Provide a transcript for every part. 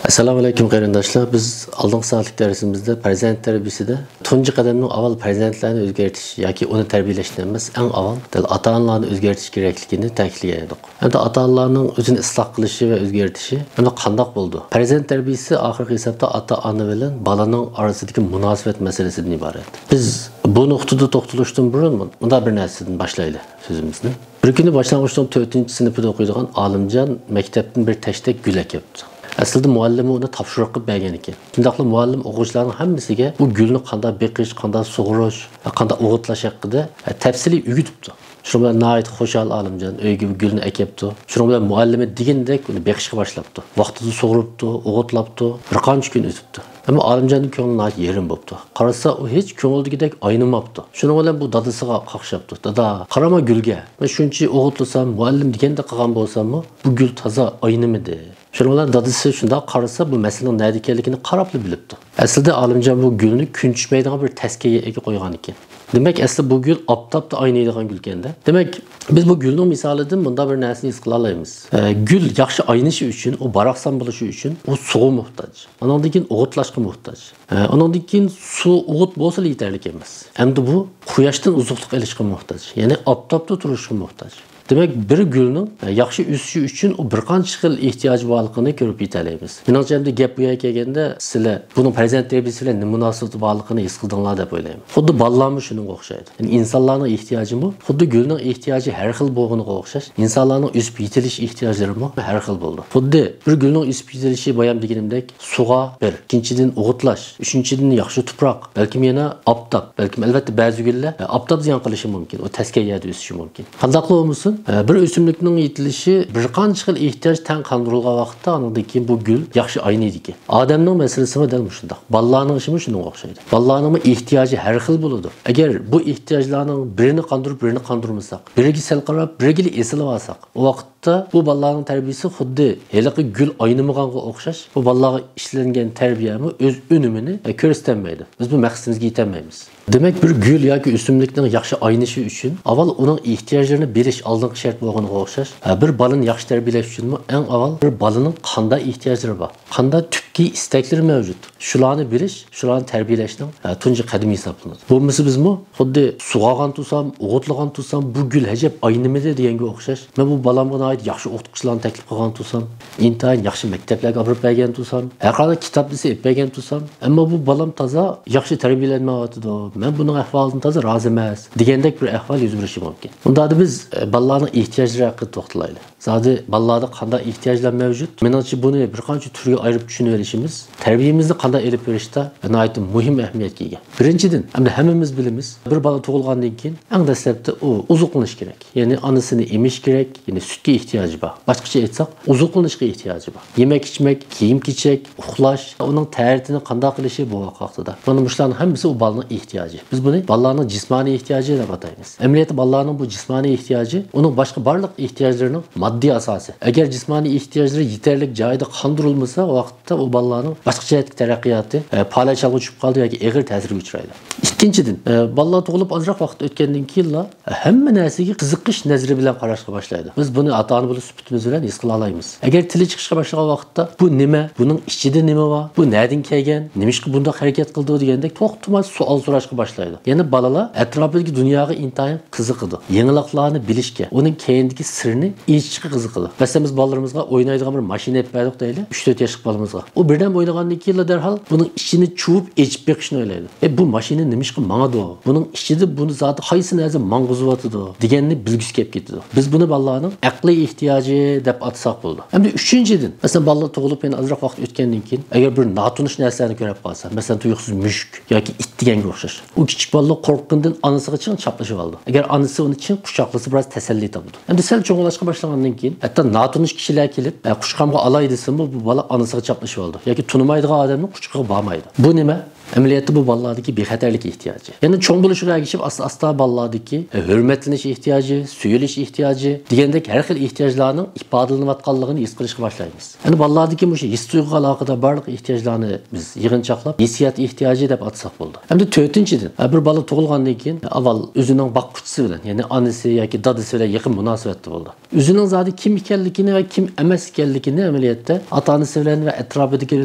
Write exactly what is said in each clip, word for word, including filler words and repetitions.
ئەسسالامۇ ئەلەيكۇم قېرىنداشلار. بىز ئالدىنقى سائەتلىك دەرسىمىزدە پەرزەنت تەربىيىسىدە تۇنجى قەدەمنىڭ ئاۋۋال پەرزەنتلەرنى ئۆزگەرتىش ياكى ئۇنى تەربىيەلەشتىن ئەمەس، ئەڭ ئاۋۋال دەل ئاتا-ئانىلارنى ئۆزگەرتىش كېرەكلىكىنى تەكىتلىگەن ئىدۇق. ئەمدى ئاتا-ئانىلارنىڭ ئۆزىنى ئىسلاھ قىلىشى ۋە ئۆزگەرتىشى ئەمدى قانداق بولىدۇ؟ پەرزەنت تەربىيىسى ئاخىرقى ھېسابتا ئاتا-ئانا بىلەن بالىنىڭ ئارىسىدىكى مۇناسىۋەت مەسىلىسىدىن ئىبارەت. بىز بۇ نۇقتىدا توختىلىشتىن بۇرۇن مۇنداق بىر نەرسىدىن باشلايلى سۆزىمىزنى. بىر كۈنى باشلانغۇچنىڭ تۆتىنچى سىنىپىدا ئوقۇيدىغان ئالىمجان مەكتەپتىن بىر تەشتەك گۈل ئەكەپتۇ. ئەسلىدە مۇئەللىمى ئۇنى تاپشۇرۇق قىلىپ بەرگەنىكەن. شۇنداقلا مۇئەللىم ئوقۇغۇچىلارنىڭ ھەممىسىگە بۇ گۈلنى قانداق بېقىش، قانداق سۇغۇرۇش، قانداق ئوغۇتلاش ھەققىدە تەپسىلىي ئۆگىتىپتۇ. شۇنىڭ بىلەن ناھايىتى خۇشال ئالىمجان ئۆيگە بۇ گۈلنى ئەكەپتۇ. شۇنىڭ بىلەن مۇئەللىمى دېگىنىدەك ئۇنى بېقىشقا باشلاپتۇ. ۋاقتىدا سۇغۇرۇپتۇ، ئوغۇتلاپتۇ. بىر قانچە كۈن ئۆتۈپتۇ. ئەمما ئالىمجاننىڭ كۆڭلى ناھايىتى يېرىم بوپتۇ. قارىسا، ئۇ ھېچ كۆڭۈلدىكىدەك ئاينىماپتۇ. شۇنىڭ بىلەن بۇ دادىسىغا قاقشاپتۇ. «دادا، قاراما گۈلگە. مەن شۇنچە ئوغۇتلىسام، مۇئەللىم دېگەندەك قىلغان بولساممۇ، بۇ گۈل تازا ئاينىمىدى.» شۇنىڭ بىلەن دادىسى شۇنداق قارىسا، بۇ مەسىلىنىڭ نەدە ئىكەنلىكىنى قاراپلا بىلىپتۇ. ئەسلىدە ئالىمجان بۇ گۈلنى كۈن چۈشمەيدىغان بىر تەسكەيگە قويغان ئىكەن. دېمەك، ئەسلى بۇ گۈل ئاپتاپتا ئاينايدىغان گۈلكەن-دە. دېمەك، بىز بۇ گۈلنىڭ مىسالىدىن مۇنداق بىر نەرسىنى ھېس قىلالايمىز. ئە، گۈل ياخشى ئاينىشى ئۈچۈن، ئۇ باراقسان بولۇشى ئۈچۈن ئۇ سۇغا موھتاج. ئۇنىڭدىن كېيىن ئوغۇتلاشقا موھتاج. ئە، ئۇنىڭدىن كېيىن سۇ، ئوغۇت بولسىلا يېتەرلىك ئەمەس. ئەمدى بۇ قۇياشتىن ئوزۇقلۇق ئېلىشقا موھتاج. يەنى ئاپتاپتا تۇرۇشقا موھتاج. دېمەك، بىر گۈلنىڭ، ئە، ياخشى ئۆسۈشى ئۈچۈن ئۇ بىر قانچە خىل ئېھتىياجى بارلىقىنى كۆرۈپ يېتەلەيمىز. مېنىڭچە، ئەمدى گەپ بۇ يەرگە كەلگەندە، سىلەر بۇنىڭ پەرزەنت تەربىيەسى بىلەن نېمە مۇناسىۋىتى بارلىقىنى ھېس قىلدىڭلار دەپ ئويلايمەن. خۇددى بالىلارمۇ شۇنىڭغا ئوخشايدۇ. يەنى ئىنسانلارنىڭ ئېھتىياجىمۇ خۇددى گۈلنىڭ ئېھتىياجى ھەر خىل بولغىنىغا ئوخشاش، ئىنسانلارنىڭ ئۆسۈپ يېتىلىش ئېھتىياجلىرىمۇ ھەر خىل بولىدۇ. خۇددى بىر گۈلنىڭ ئۆسۈپ يېتىلىشى بايام دېگىنىمدەك سۇغا بىر، ئىككىنچىدىن ئوغۇتلاش، ئۈچىنچىدىن ياخشى تۇپراق، بەلكىم يەنە ئاپتاپ، بەلكىم ئەلۋەتتە بەزى گۈللەر، ئە، ئاپتاپ زىيان قىلىشى مۇمكىن، ئۇ تەسكەي يەردە ئۆسۈشى مۇمكىن. قانداقلا بولمىسۇن، ئە، بىر ئۆسۈملۈكنىڭ يېتىلىشى بىر قانچە خىل ئېھتىياج تەڭ قاندۇرۇلغان ۋاقىتتا ئانىڭدىن كېيىن بۇ گۈل ياخشى ئاينايدىكەن. ئادەمنىڭ مەسىلىسىمۇ دەل مۇشۇنداق. بالىلارنىڭ ئىشىمۇ شۇنىڭغا ئوخشايدۇ. بالىلارنىڭمۇ ئېھتىياجى ھەر خىل بولىدۇ. ئەگەر بۇ ئېھتىياجلارنىڭ بىرىنى قاندۇرۇپ، بىرىنى قاندۇرمىساق، بىرىگە سەل قاراپ، بىرىگىلا ئېسىلىۋالساق، ئۇ ۋاقىتتا بۇ بالىلارنىڭ تەربىيىسى خۇددى ھېلىقى گۈل ئاينىمىغانغا ئوخشاش، بۇ بالىلارغا ئىشلەنگەن تەربىيەمۇ ئۆز ئۈنۈمىنى، ئە، كۆرسىتەلمەيدۇ. بىز بۇ مەقسىتىمىزگە يېتەلمەيمىز. دېمەك، بىر گۈل ياكى ئۆسۈملۈكنىڭ ياخشى ئاينىشى ئۈچۈن ئاۋۋال ئۇنىڭ ئېھتىياجلىرىنى بىلىش ئالدىنقى شەرت بولغىنىغا ئوخشاش، ھە، بىر بالىنى ياخشى تەربىيەلەش ئۈچۈنمۇ ئەڭ ئاۋۋال بىر بالىنىڭ قانداق ئېھتىياجلىرى بار، قانداق تۈپكى ئىستەكلىرى مەۋجۇت، شۇلارنى بىلىش، شۇلارنى تەربىيەلەشنىڭ، ھە، تۇنجى قەدىمى ھېسابلىنىدۇ. بولمىسا بىزمۇ خۇددى سۇغارغان تۇرسام، ئوغۇتلىغان تۇرسام، بۇ گۈل ئەجەب ئاينىمىدى دېگەنگە ئوخشاش. مەن بۇ بالامغا ناھايىتى ياخشى ئوقۇتقۇچىلارنى تەكلىپ قىلغان تۇرسام، ئىنتايىن ياخشى مەكتەپلەرگە ئاپىرىپ بەرگەن تۇرسام، ھەر قانداق كىتاب دېسە ئېلىپ بەرگەن تۇرسام، ئەمما بۇ بالام تازا ياخشى تەربىيەلەنمەيۋاتىدۇ، مەن بۇنىڭ ئەھۋالىدىن تازا رازى ئەمەس، دېگەندەك بىر ئەھۋال يۈز بېرىشى مۇمكىن. ئۇنداقتا بىز، ئە، بالىلارنىڭ ئېھتىياجلىرى ھەققىدە توختىلايلى. زادى بالىلاردا قانداق ئېھتىياجلار مەۋجۇت؟ مېنىڭچە بۇنى بىر قانچە تۈرگە ئايرىپ چۈشىنىۋېلىشىمىز تەربىيەمىزنى قانداق ئېلىپ بېرىشتا ناھايىتى مۇھىم ئەھمىيەتكە ئىگە. بىرىنچىدىن، ئەمدى ھەممىمىز بىلىمىز، بىر بالا تۇغۇلغاندىن كېيىن ئەڭ دەسلەپتە ئۇ ئوزۇقلىنىش كېرەك. يەنى ئانىسىنى ئېمىش كېرەك، يەنى سۈتكە ئېھتىياجى بار. باشقىچە ئېيتساق، ئوزۇقلىنىشقا ئېھتىياجى بار. يېمەك-ئىچمەك، كىيىم-كېچەك، ئۇخلاش، ئۇنىڭ تەرىتىنى قانداق قىلىشى بولغان ۋاقتىدا. مانا مۇشۇلارنىڭ ھەممىسى ئۇ بالىنىڭ ئېھتىياجى. بىز بۇنى بالىلارنىڭ جىسمانىي ئېھتىياجى دەپ ئاتايمىز. ئەمەلىيەتتە بالىلارنىڭ بۇ جىسمانىي ئېھتىياجى ئۇنىڭ باشقا بارلىق ئېھتىياجلىرىنىڭ ماددىي ئاساسى. ئەگەر جىسمانىي ئېھتىياجلىرى يېتەرلىك جايىدا قاندۇرۇلمىسا، ئۇ ۋاقىتتا ئۇ بالىلارنىڭ باشقا جەھەتتىكى تەرەققىياتى، ئە، پالەچ ھالغا چۈشۈپ قالىدۇ ياكى ئېغىر تەسىرگە ئۇچرايدۇ. ئىككىنچىدىن، ئە، بالىلار تۇغۇلۇپ ئازراق ۋاقىت ئۆتكەندىن كېيىنلا ھەممە نەرسىگە قىزىقىش نەزىرى بىلەن قاراشقا باشلايدۇ. بىز بۇنى ئاتا-ئانا بولۇش سۈپىتىمىز بىلەن ھېس قىلالايمىز. ئەگەر تىلى چىقىشقا باشلىغان ۋاقىتتا، «بۇ نېمە؟ بۇنىڭ ئىچىدە نېمە بار؟ بۇ نەدىن كەلگەن؟ نېمىشقا بۇنداق ھەرىكەت قىلىدۇ؟» دېگەندەك توختىماي سوئال سوراشقا باشلايدۇ. يەنى بالىلار ئەتراپىدىكى دۇنياغا ئىنتايىن قىزىقىدۇ. يېڭىلىقلارنى بىلىشكە، ئۇنىڭ كەينىدىكى سىرنى ئېچىشقا قىزىقىدۇ. مەسىلەن، بىز بالىلىرىمىزغا ئوينايدىغان بىر ماشىنا ئېلىپ بەردۇق دەيلى، ئۈچ تۆت ياشلىق بالىمىزغا. ئۇ بىردەم ئوينىغاندىن كېيىنلا دەرھال بۇنىڭ ئىچىنى چۇۋۇپ ئېچىپ بېقىشنى ئويلايدۇ. «ئەي، بۇ ماشىنا نېمىشقا ماڭىدۇ؟ بۇنىڭ ئىچىدە بۇنى زادى قايسى نەرسە ماڭغۇزۇۋاتىدۇ؟» دېگەننى بىلگۈسى كېلىپ كېتىدۇ. بىز بۇنى بالىلارنىڭ ئەقلىي ئېھتىياجى دەپ ئاتىساق بولىدۇ. ئەمدى ئۈچىنچىدىن، مەسىلەن، بالىلار تۇغۇلۇپ يەنە ئازراق ۋاقىت ئۆتكەندىن كېيىن، ئەگەر بىر ناتونۇش نەرسىلەرنى كۆرۈپ قالسا، مەسىلەن، تۇيۇقسىز مۈشۈك ياكى ئىت دېگەنگە ئوخشاش، ئۇ كىچىك بالىلار قورققىنىدىن ئانىسىغا چىڭ چاپلىشىۋالىدۇ. ئەگەر ئانىسى ئۇنى چىڭ قۇچاقلىسا، بىراز تەسەللى تاپىدۇ. ئەمدى سەل چوڭلاشقا باشلىغاندىن كېيىن، ھەتتا ناتونۇش كىشىلەر كېلىپ، «ئە، قۇچىقىمغا ئالاي» دېسىمۇ، بۇ بالا ئانىسىغا چاپلىشىۋالىدۇ ياكى تونۇمايدىغان ئادەمنىڭ قۇچىقىغا بارمايدۇ. بۇ نېمە؟ ئەمەلىيەتتە بۇ بالىلاردىكى بىخەتەرلىك ئېھتىياجى. يەنە چوڭ بولۇشىغا ئەگىشىپ ئاستا-ئاستا بالىلاردىكى، ئە، ھۆرمەتلىنىش ئېھتىياجى، سۆيۈلۈش ئېھتىياجى دېگەندەك ھەر خىل ئېھتىياجلارنىڭ ئىپادىلىنىۋاتقانلىقىنى ھېس قىلىشقا باشلايمىز. يەنە بالىلاردىكى مۇشۇ ھېس تۇيغۇغا ئالاقىدار بارلىق ئېھتىياجلارنى بىز يىغىنچاقلاپ ھېسسىيات ئېھتىياجى دەپ ئاتىساق بولىدۇ. ئەمدى تۆتىنچىدىن، ھە، بىر بالا تۇغۇلغاندىن كېيىن ئاۋۋال ئۆزىنىڭ باققۇچىسى بىلەن، يەنى ئانىسى ياكى دادىسى بىلەن يېقىن مۇناسىۋەتتە بولىدۇ. ئۆزىنىڭ زادى كىم ئىكەنلىكىنى ۋە كىم ئەمەس ئىكەنلىكىنى ئەمەلىيەتتە ئاتا-ئانىسى بىلەن ۋە ئەتراپىدىكىلەر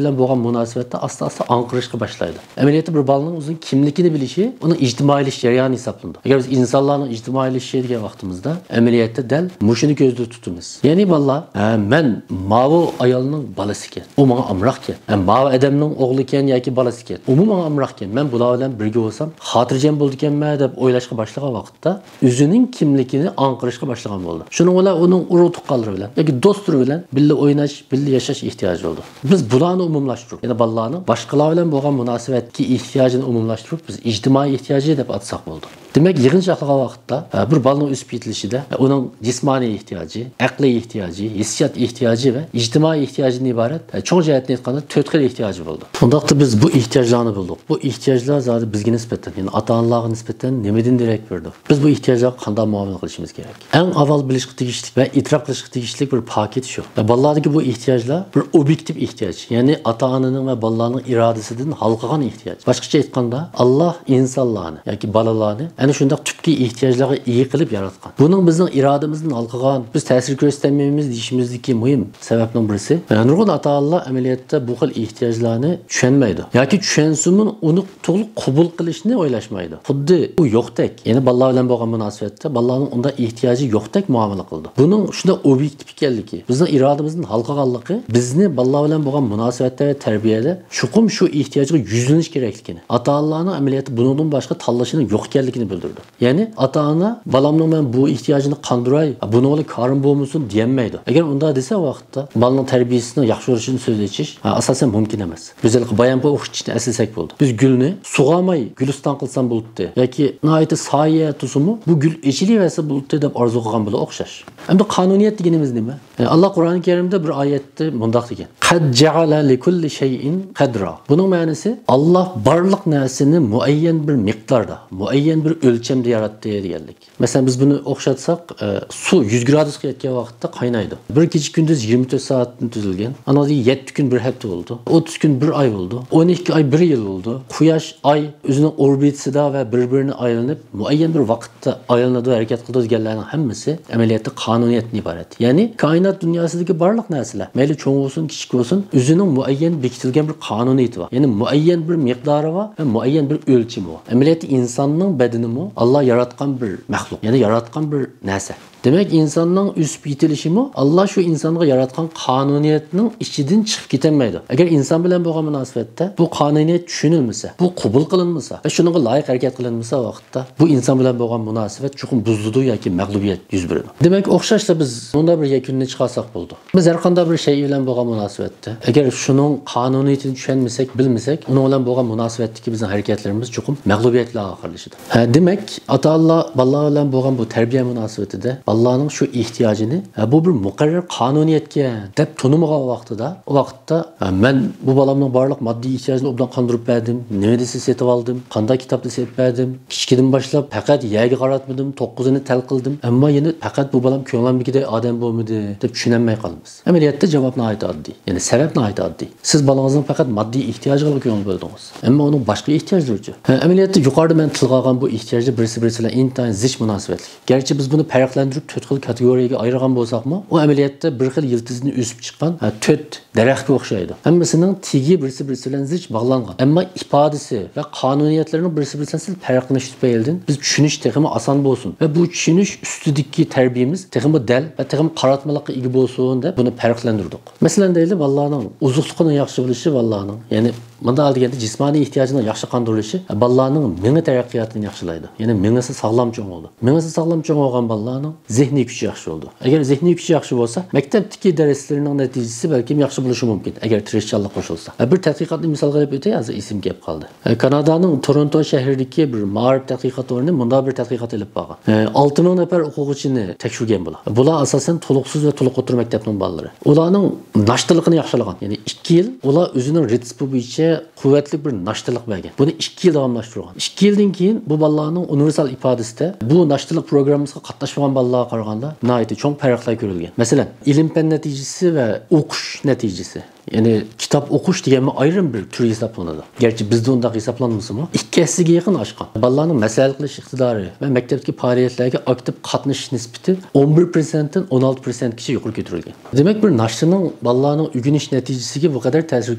بىلەن بولغان مۇناسىۋەتتە ئاستا-ئاستا ئاڭقىرىشقا باشلايدۇ. ئەمەلىيەتتە بىر بالىنىڭ ئۆزىنىڭ كىملىكىنى بىلىشى ئۇنىڭ ئىجتىمائىيلىشىش جەريانى ھېسابلىنىدۇ. ئەگەر بىز ئىنسانلارنىڭ ئىجتىمائىيلىشىشى دېگەن ۋاقتىمىزدا ئەمەلىيەتتە دەل مۇشۇنى كۆزدە تۇتىمىز. يەنى بالىلار، ھە، مەن ماۋۇ ئايالنىڭ بالىسىكەن، ئۇ ماڭا ئامراقكەن. ھە، ماۋۇ ئادەمنىڭ ئوغلىكەن ياكى بالىسىكەن، ئۇمۇ ماڭا ئامراقكەن. مەن بۇلار بىلەن بىرگە بولسام خاتىرجەم بولىدىكەنمەن دەپ ئويلاشقا باشلىغان ۋاقىتتا، ئۆزىنىڭ كىملىكىنى ئاڭقىرىشقا باشلىغان بولىدۇ. شۇنىڭ بىلەن ئۇنىڭ ئۇرۇق-تۇغقانلىرى بىلەن ياكى دوستلىرى بىلەن بىللە ئويناش، بىللە ياشاش ئېھتىياجى بولىدۇ. بىز بۇلارنى ئومۇملاشتۇرۇپ، يەنى بالىلارنىڭ باشقىلار بىلەن بولغان مۇناسىۋەتتىكى ئېھتىياجىنى ئومۇملاشتۇرۇپ، بىز ئىجتىمائىي ئېھتىياجى دەپ ئاتىساق بولىدۇ. دېمەك، يىغىنچاقلىغان ۋاقىتتا، ھە، بىر بالىنىڭ ئۆسۈپ يېتىلىشىدە، ھە، ئۇنىڭ جىسمانىي ئېھتىياجى، ئەقلىي ئېھتىياجى، ھېسسىيات ئېھتىياجى ۋە ئىجتىمائىي ئېھتىياجىدىن ئىبارەت، ھە، چوڭ جەھەتتىن ئېيتقاندا تۆت خىل ئېھتىياجى بولىدۇ. شۇنداقتا بىز بۇ ئېھتىياجلارنى بىلدۇق. بۇ ئېھتىياجلار زادى بىزگە نىسبەتەن، يەنى ئاتا-ئانىلارغا نىسبەتەن نېمىدىن دېرەك بېرىدۇ؟ بىز بۇ ئېھتىياجلارغا قانداق مۇئامىلە قىلىشىمىز كېرەك؟ ئەڭ ئاۋۋال بىلىشقا تېگىشلىك ۋە ئېتىراپ قىلىشقا تېگىشلىك بىر پاكىت شۇ. بالىلاردىكى بۇ ئېھتىياجلار بىر ئوبيېكتىپ ئېھتىياج، يەنى ئاتا-ئانىنىڭ ۋە بالىلارنىڭ ئىرادىسىدىن ھالقىغان ئېھتىياج. باشقىچە ئېيتقاندا، ئاللاھ ئىنسانلارنى ياكى بالىلارنى ئەنە شۇنداق تۈپكى ئېھتىياجلارغا ئىگە قىلىپ ياراتقان. بۇنىڭ بىزنىڭ ئىرادىمىزدىن ھالقىغان، بىز تەسىر كۆرسىتەلمەيمىز دېيىشىمىزدىكى مۇھىم سەۋەبنىڭ بىرسى، نۇرغۇن ئاتا-ئانىلار ئەمەلىيەتتە بۇ خىل ئېھتىياجلارنى چۈشەنمەيدۇ ياكى چۈشەنسىمۇ ئۇنى تولۇق قوبۇل قىلىشنى ئويلاشمايدۇ. خۇددى ئۇ يوقتەك، يەنى بالىلار بىلەن بولغان مۇناسىۋەتتە بالىلارنىڭ ئۇنداق ئېھتىياجى يوقتەك مۇئامىلە قىلىدۇ. بۇنىڭ شۇنداق ئوبيېكتىپ ئىكەنلىكى، بىزنىڭ ئىرادىمىزدىن ھالقىغانلىقى بىزنى بالىلار بىلەن بولغان مۇناسىۋەتتە ۋە تەربىيەدە چوقۇم شۇ ئېھتىياجغا يۈزلىنىش كېرەكلىكىنى، ئاتا-ئانىلارنىڭ ئەمەلىيەتتە بۇنىڭدىن باشقا تاللىشىنىڭ يوق ئىكەنلىكىنى بىلدۈرىدۇ. يەنى ئاتا-ئانا، بالامنىڭ مەن بۇ ئېھتىياجىنى قاندۇراي، بۇنىڭ بىلەن كارىم بولمىسۇن دېيەلمەيدۇ. ئەگەر ئۇنداق دېسە ۋاقىتتا بالىنىڭ تەربىيەسىنىڭ ياخشى بولۇشىنى سۆزلىشىش، ھە، ئاساسەن مۇمكىن ئەمەس. بىز ھېلىقى بايامقى ئوخشىتىشنى ئەسلىسەك بولدى. بىز گۈلنى سۇغارماي گۈلىستان قىلسام بولاتتى ياكى ناھايىتى سايە تۇرسىمۇ بۇ گۈل ئېچىلىۋەرسە بولاتتى دەپ ئارزۇ قىلغان بىلەن ئوخشاش. ئەمدى قانۇنىيەت دېگىنىمىز نېمە؟ ئاللا قۇرئانى كەرىمدە بىر ئايەتتە مۇنداق دېگەن، قەد جەئەلە لىكۇللى شەيئىن قەدرا. بۇنىڭ مەنىسى، ئاللا بارلىق نەرسىنى مۇئەييەن بىر مىقداردا، مۇئەييەن بىر ئۆلچەمدە ياراتتى دېگەنلىك. مەسىلەن، بىز بۇنى ئوخشاتساق، ئە، سۇ يۈز گرادۇسقا يەتكەن ۋاقىتتا قاينايدۇ. بىر كېچە كۈندۈز يىگىرمە تۆت سائەتتىن تۈزۈلگەن. ئاندىن يەتتە كۈن بىر ھەپتە بولىدۇ. ئوتتۇز كۈن بىر ئاي بولىدۇ. ئون ئىككى ئاي بىر يىل بولىدۇ. قۇياش، ئاي ئۆزىنىڭ ئوربىتىسىدا ۋە بىر-بىرىنى ئايلىنىپ، مۇئەييەن بىر ۋاقىتتا ئايلىنىدۇ، ھەرىكەت قىلىدۇ دېگەنلەرنىڭ ھەممىسى ئەمەلىيەتتە قانۇنىيەتتىن ئىبارەت. يەنى كائىنات دۇنياسىدىكى بارلىق نەرسىلەر، مەيلى چوڭ بولسۇن، كىچىك بولسۇن، ئۆزىنىڭ مۇئەييەن بېكىتىلگەن بىر قانۇنىيىتى بار. يەنى مۇئەييەن بىر مىقدارى بار ۋە مۇئەييەن بىر ئۆلچىمى بار. ئەمەلىيەتتە ئىنساننىڭ بەدىنىمۇ ئاللا ياراتقان بىر مەخلۇق، يەنى ياراتقان بىر نەرسە. دېمەك، ئىنساننىڭ ئۆسۈپ يېتىلىشىمۇ ئاللا شۇ ئىنسانغا ياراتقان قانۇنىيەتنىڭ ئىچىدىن چىقىپ كېتەلمەيدۇ. ئەگەر ئىنسان بىلەن بولغان مۇناسىۋەتتە بۇ قانۇنىيەت چۈشىنىلمىسە، بۇ قوبۇل قىلىنمىسا ۋە شۇنىڭغا لايىق ھەرىكەت قىلىنمىسا ۋاقىتتا، بۇ ئىنسان بىلەن بولغان مۇناسىۋەت چوقۇم بۇزۇلىدۇ ياكى مەغلۇبىيەت يۈز بېرىدۇ. دېمەك، ئوخشاشلا بىز مۇنداق بىر يەكۈننى چىقارساق بولىدۇ. بىز ھەر قانداق بىر شەيئى بىلەن بولغان مۇناسىۋەتتە، ئەگەر شۇنىڭ قانۇنىيىتىنى چۈشەنمىسەك، بىلمىسەك، ئۇنىڭ بىلەن بولغان مۇناسىۋەتتىكى بىزنىڭ ھەرىكەتلىرىمىز چوقۇم مەغلۇبىيەت بىلەن ئاخىرلىشىدۇ. ھە، دېمەك، ئاتا-ئانىلار بالىلار بىلەن بولغان بۇ تەربىيە مۇناسىۋىتىدە بالىلارنىڭ شۇ ئېھتىياجىنى، ھە، بۇ بىر مۇقەررەر قانۇنىيەتكەن دەپ تونۇمىغان ۋاقتىدا، ئۇ ۋاقىتتا، ھە، مەن بۇ بالامنىڭ بارلىق ماددىي ئېھتىياجىنى ئوبدان قاندۇرۇپ بەردىم، نېمە دېسە سېتىۋالدىم، قانداق كىتاب دېسە ئېلىپ بەردىم، كىچىكىدىن باشلاپ پەقەت يەرگە قاراتمىدىم، توققۇزىنى تەل قىلدىم، ئەمما يەنە پەقەت بۇ بالام كۆڭلۈمدىكىدەك ئادەم بولمىدى دەپ چۈشىنەلمەي قالىمىز. ئەمەلىيەتتە جاۋاب ناھايىتى ئاددىي. يەنى سەۋەب ناھايىتى ئاددىي. سىز بالىڭىزنىڭ پەقەت ماددىي ئېھتىياجىغىلا كۆڭۈل بۆلدىڭىز. ئەمما ئۇنىڭ باشقا ئېھتىياجلىرىچۇ؟ ھە، ئەمەلىيەتتە يۇقىرىدا مەن تىلغا ئالغان بۇ ئېھتىياجلار بىرسى-بىرسى بىلەن ئىنتايىن زىچ مۇناسىۋەتلىك. گەرچە بىز بۇنى پەرقلەندۈرۈپ تۆت خىل كاتېگورىيەگە ئايرىغان بولساقمۇ، ئۇ ئەمەلىيەتتە بىر خىل يىلتىزدىن ئۆسۈپ چىققان، ھە، تۆت دەرەخكە ئوخشايدۇ. ھەممىسىنىڭ تېگى بىرسى-بىرسى بىلەن زىچ باغلانغان. ئەمما ئىپادىسى ۋە قانۇنىيەتلىرىنىڭ بىرسى-بىرسىدىن سەل پەرقلىنىشى تۈپەيلىدىن بىز چۈشىنىش تېخىمۇ ئاسان بولسۇن ۋە بۇ چۈشىنىش ئۈستىدىكى تەربىيەمىز تېخىمۇ دەل ۋە تېخىمۇ قاراتمىلىققا ئىگە بولسۇن دەپ بۇنى پەرقلەندۈردۇق. مەسىلەن دەيلى، بالىلارنىڭ ئوزۇقلۇقىنىڭ ياخشى بولۇشى، بالىلارنىڭ، يەنى مۇنداق دېگەندە جىسمانىي ئېھتىياجىنىڭ ياخشى قاندۇرۇلۇشى بالىلارنىڭ مېڭە تەرەققىياتىنى ياخشىلايدۇ. يەنى مېڭىسى ساغلام چوڭ بولىدۇ. مېڭىسى ساغلام چوڭ بولغان بالىلارنىڭ زېھنىي كۈچى ياخشى بولىدۇ. ئەگەر زېھنىي كۈچى ياخشى بولسا، مەكتەپتىكى دەرسلىرىنىڭ نەتىجىسى بەلكىم ياخشى بولۇشى مۇمكىن، ئەگەر تىرىشچانلىق قوشۇلسا. ھە، بىر تەتقىقاتنى مىسالغا ئېلىپ ئۆتەي، ھازىر ئېسىمگە كېلىپ قالدى. ھە، كانادانىڭ تورونتو شەھىرىدىكى بىر مائارىپ تەتقىقات ئورنى مۇنداق بىر تەتقىقات ئېلىپ بارغان. ھە، ئالتە مىڭ نەپەر ئوقۇغۇچىنى تەكشۈرگەن بۇلار. بۇلار ئاساسەن تولۇقسىز ۋە تولۇق ئوتتۇرا مەكتەپنىڭ بالىلىرى. ئۇلارنىڭ ناشتىلىقىنى ياخشىلىغان. يەنى ئىككى يىل ئۇلار ئۆزىنىڭ رېتسېپى بويىچە قۇۋۋەتلىك بىر ناشتىلىق بەرگەن. بۇنى ئىككى يىل داۋاملاشتۇرغان. ئىككى يىلدىن كېيىن بۇ بالىلارنىڭ ئۇنىۋېرسال ئىپادىسىدە بۇ ناشتىلىق پروگراممىسىغا قاتناشمىغان بالىلارغا قارىغاندا ناھايىتى چوڭ پەرقلەر كۆرۈلگەن. مەسىلەن، ئىلىم-پەن نەتىجىسى ۋە ئوقۇش نەتىجىسى. يەنى كىتاب ئوقۇش دېگەنمۇ ئايرىم بىر تۈر ھېسابلىنىدۇ. گەرچە بىزدە ئۇنداق ھېسابلانمىسىمۇ، ئىككى ھەسسىگە يېقىن ئاشقان. بالىلارنىڭ مەسلىھەت قىلىش ئىقتىدارى ۋە مەكتەپتىكى پائالىيەتلەرگە ئاكتىپ قاتنىشىش نىسبىتى ئون بىر پىرسەنتتىن ئون ئالتە پىرسەنتكىچە يۇقىرى كۆتۈرۈلگەن. دېمەك، بىر ناشتىنىڭ بالىلارنىڭ ئۆگىنىش نەتىجىسىگە بۇ قەدەر تەسىر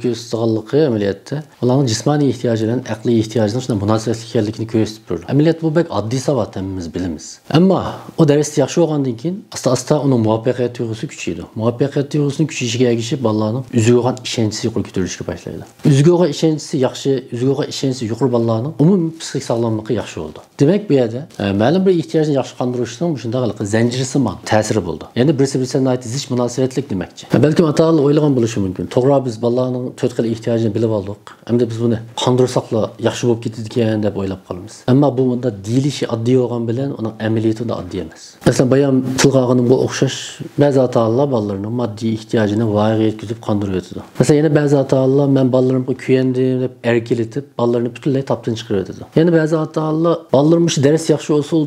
كۆرسىتىدىغانلىقى ئەمەلىيەتتە ئۇلارنىڭ جىسمانىي ئېھتىياجى بىلەن ئەقلىي ئېھتىياجنىڭ شۇنداق مۇناسىۋەتلىك ئىكەنلىكىنى كۆرسىتىپ بېرىدۇ. ئەمەلىيەتتە بۇ بەك ئاددىي ساۋات، ھەممىمىز بىلىمىز. ئەمما ئۇ دەرستە ياخشى بولغاندىن كېيىن ئاستا-ئاستا ئۇنىڭ مۇۋەپپەقىيەت تۇيغۇسى كۈچىيىدۇ. مۇۋەپپەقىيەت تۇيغۇسىنىڭ كۈچىيىشىگە ئەگىشىپ بالىلارنىڭ ئۆزىگە بولغان ئىشەنچىسى يۇقىرى كۆتۈرۈلۈشكە باشلايدۇ. ئۆزىگە بولغان ئىشەنچىسى ياخشى، ئۆزىگە بولغان ئىشەنچىسى يۇقىرى بالىلارنىڭ ئومۇمىي پسىخىك ساغلاملىقى ياخشى بولىدۇ. دېمەك، بۇ يەردە، ئە، مەلۇم بىر ئېھتىياجنى ياخشى قاندۇرۇشنىڭ مۇشۇنداق ھېلىقى زەنجىرسىمان تەسىرى بولىدۇ. يەنى بىرسى بىرسى بىلەن ناھايىتى زىچ مۇناسىۋەتلىك دېمەكچى. بەلكىم ئاتا-ئانىلار ئويلىغان بولۇشى مۇمكىن، توغرا، بىز بالىلارنىڭ تۆت خىل ئېھتىياجىنى بىلىپ ئالدۇق، ئەمدى بىز بۇنى قاندۇرساقلا ياخشى بولۇپ كېتىدىكەن دەپ ئويلاپ قالىمىز. ئەمما بۇ مۇنداق دېيىلىشى ئاددىي بولغان بىلەن ئۇنىڭ ئەمەلىيىتى ئۇنداق ئاددىي ئەمەس. مەسىلەن، بايام تىلغا ئالغىنىمغا ئوخشاش، بەزى ئاتا-ئانىلار بالىلىرىنىڭ ماددىي ئېھتىياجىنى ۋايىغا يەتكۈزۈپ قاندۇرۇۋېتىدۇ. مەسىلەن، يەنە بەزى ئاتا-ئانىلار، مەن بالىلىرىمغا كۆيەندىم دەپ ئەركىلىتىپ، بالىلىرىنى پۈتۈنلەي تاپتىن چىقىرىۋېتىدۇ. يەنە بەزى ئاتا-ئانىلار، بالىلىرىم مۇشۇ دەرس ياخشى بولسۇن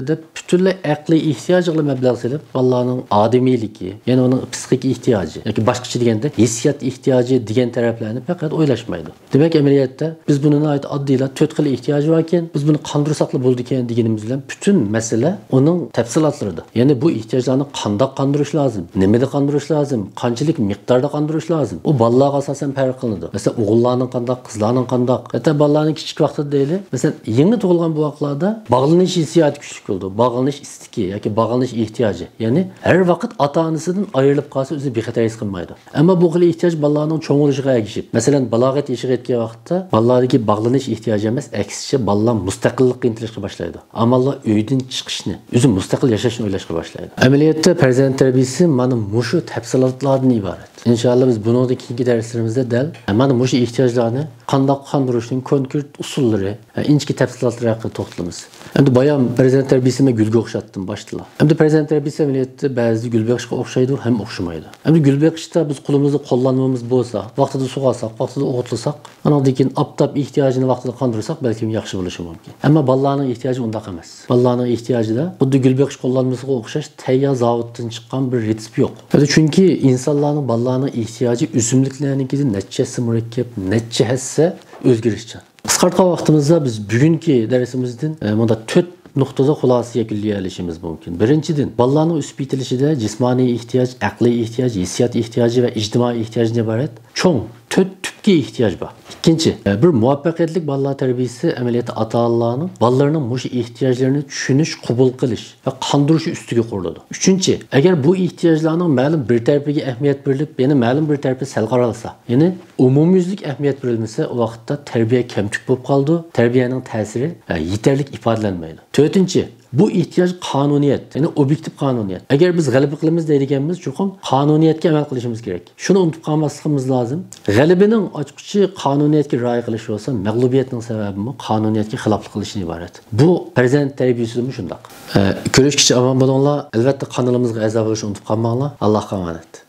دەپ، پۈتۈنلەي ئەقلىي ئېھتىياجىغىلا مەبلەغ سېلىپ، بالىلارنىڭ ئادىمىيلىكى، يەنى ئۇنىڭ پسىخىك ئېھتىياجى ياكى باشقىچە دېگەندە ھېسسىيات ئېھتىياجى دېگەن تەرەپلەرنى پەقەت ئويلاشمايدۇ. دېمەك، ئەمەلىيەتتە بىز بۇنى ناھايىتى ئاددىيلا، تۆت خىل ئېھتىياج باركەن، بىز بۇنى قاندۇرساقلا بولىدىكەن دېگىنىمىز بىلەن پۈتۈن مەسىلە ئۇنىڭ تەپسىلاتلىرىدا. يەنى بۇ ئېھتىياجلارنى قانداق قاندۇرۇش لازىم، نېمىدە قاندۇرۇش لازىم، قانچىلىك مىقداردا قاندۇرۇش لازىم. ئۇ بالىلارغا ئاساسەن پەرق قىلىنىدۇ. مەسىلەن، ئوغۇللارنىڭ قانداق، قىزلارنىڭ قانداق. ھەتتا بالىلارنىڭ كىچىك ۋاقتىدا دەيلى، مەسىلەن، يېڭى تۇغۇلغان بوۋاقلاردا باغلىنىش ھېسسىياتى كۈچلۈك بولىدۇ، باغلىنىش ئىستىكى ياكى باغلىنىش ئېھتىياجى. يەنى ھەر ۋاقىت ئاتا-ئانىسىدىن ئايرىلىپ قالسا ئۆزىنى بىخەتەر ھېس قىلمايدۇ. ئەمما بۇ خىل ئېھتىياج بالىلارنىڭ چوڭ بولۇشىغا ئەگىشىپ، مەسىلەن، بالاغەت يېشىغا يەتكەن ۋاقىتتا بالىلاردىكى باغلىنىش ئېھتىياجى ئەمەس، ئەكسىچە بالىلار مۇستەقىللىققا ئىنتىلىشقا باشلايدۇ. ئامانلا ئۆيدىن چىقىشنى، ئۆزى مۇستەقىل ياشاشنى ئويلاشقا باشلايدۇ. ئەمەلىيەتتە پەرزەنت تەربىيەسى مانا مۇشۇ تەپسىلاتلاردىن ئىبارەت. ئىنشاللا بىز بۇنىڭدىن كېيىنكى دەرسلىرىمىزدە دەل مانا مۇشۇ ئېھتىياجلارنى قانداق قاندۇرۇشنىڭ كونكرېت ئۇسۇللىرى، ئىنچىكە تەپسىلاتلىرى ھەققىدە توختىلىمىز. ئەمدى بايام پەرزەنت تەربىيەسىنى مەن گۈلگە ئوخشاتتىم باشتىلا. ئەمدى پەرزەنت تەربىيەسى ئەمەلىيەتتە بەزىدە گۈل بېقىشقا ئوخشايدۇ ھەم ئوخشىمايدۇ. ئەمدى گۈل بېقىشتا بىز قولىمىزدا قوللانمىمىز بولسا، ۋاقتىدا سۇغارساق، ۋاقتىدا ئوتلىساق، ئانىڭدىن كېيىن ئاپتاپ ئېھتىياجىنى ۋاقتىدا قاندۇرساق، بەلكىم ياخشى بولۇشى مۇمكىن. ئەمما بالىلارنىڭ ئېھتىياجى ئۇنداق ئەمەس. بالىلارنىڭ ئېھتىياجىدا خۇددى گۈل بېقىش قوللانمىسىغا ئوخشاش تەييار زاۋۇتتىن چىققان بىر رېتسېپ يوق. چۈنكى ئىنسانلارنىڭ، بالىلارنىڭ ئېھتىياجى ئۆسۈملۈكلەرنىڭكىدىن نەچچە ھەسسە مۇرەككەپ، نەچچە ھەسسە ئۆزگىرىشچان. قىسقارتقان ۋاقتىمىزدا بىز بۈگۈنكى دەرسىمىزدىن، ئە، مۇنداق تۆت نۇقتىدا خۇلاسە يەكۈنلىيەلىشىمىز مۇمكىن. بىرىنچىدىن، بالىلارنىڭ ئۆسۈپ يېتىلىشىدە جىسمانىي ئېھتىياج، ئەقلىي ئېھتىياج، ھېسسىيات ئېھتىياجى ۋە ئىجتىمائىي ئېھتىياجدىن ئىبارەت چوڭ تۆت تۈپكى ئېھتىياج بار. ئىككىنچى، بىر مۇۋەپپەقىيەتلىك بالىلار تەربىيەسى ئەمەلىيەتتە ئاتا-ئانىلارنىڭ بالىلىرىنىڭ مۇشۇ ئېھتىياجلىرىنى چۈشىنىش، قوبۇل قىلىش ۋە قاندۇرۇشى ئۈستىگە قۇرۇلىدۇ. ئۈچىنچى، ئەگەر بۇ ئېھتىياجلارنىڭ مەلۇم بىر تەرىپىگە ئەھمىيەت بېرىلىپ، يەنە مەلۇم بىر تەرىپى سەل قارالسا، يەنى ئومۇميۈزلۈك ئەھمىيەت بېرىلمىسە، ئۇ ۋاقىتتا تەربىيە كەمتۈك بولۇپ قالىدۇ، تەربىيەنىڭ تەسىرى، ئە، يېتەرلىك ئىپادىلەنمەيدۇ. تۆتىنچى، بۇ ئېھتىياج قانۇنىيەت، يەنى ئوبيېكتىپ قانۇنىيەت. ئەگەر بىز غەلىبە قىلىمىز دەيدىكەنمىز، چوقۇم قانۇنىيەتكە ئەمەل قىلىشىمىز كېرەك. شۇنى ئۇنتۇپ قالماسلىقىمىز لازىم. غەلىبىنىڭ ئاچقۇچى قانۇنىيەتكە رىئايە قىلىش بولسا، مەغلۇبىيەتنىڭ سەۋەبىمۇ قانۇنىيەتكە خىلاپلىق قىلىشتىن ئىبارەت. بۇ پەرزەنت تەربىيەسىدىمۇ شۇنداق. ئە، كۆرۈشكىچە ئامان بولۇڭلار. ئەلۋەتتە، قانىلىمىزغا ئەزا بولۇشنى ئۇنتۇپ قالماڭلار. ئاللاھقا ئامانەت.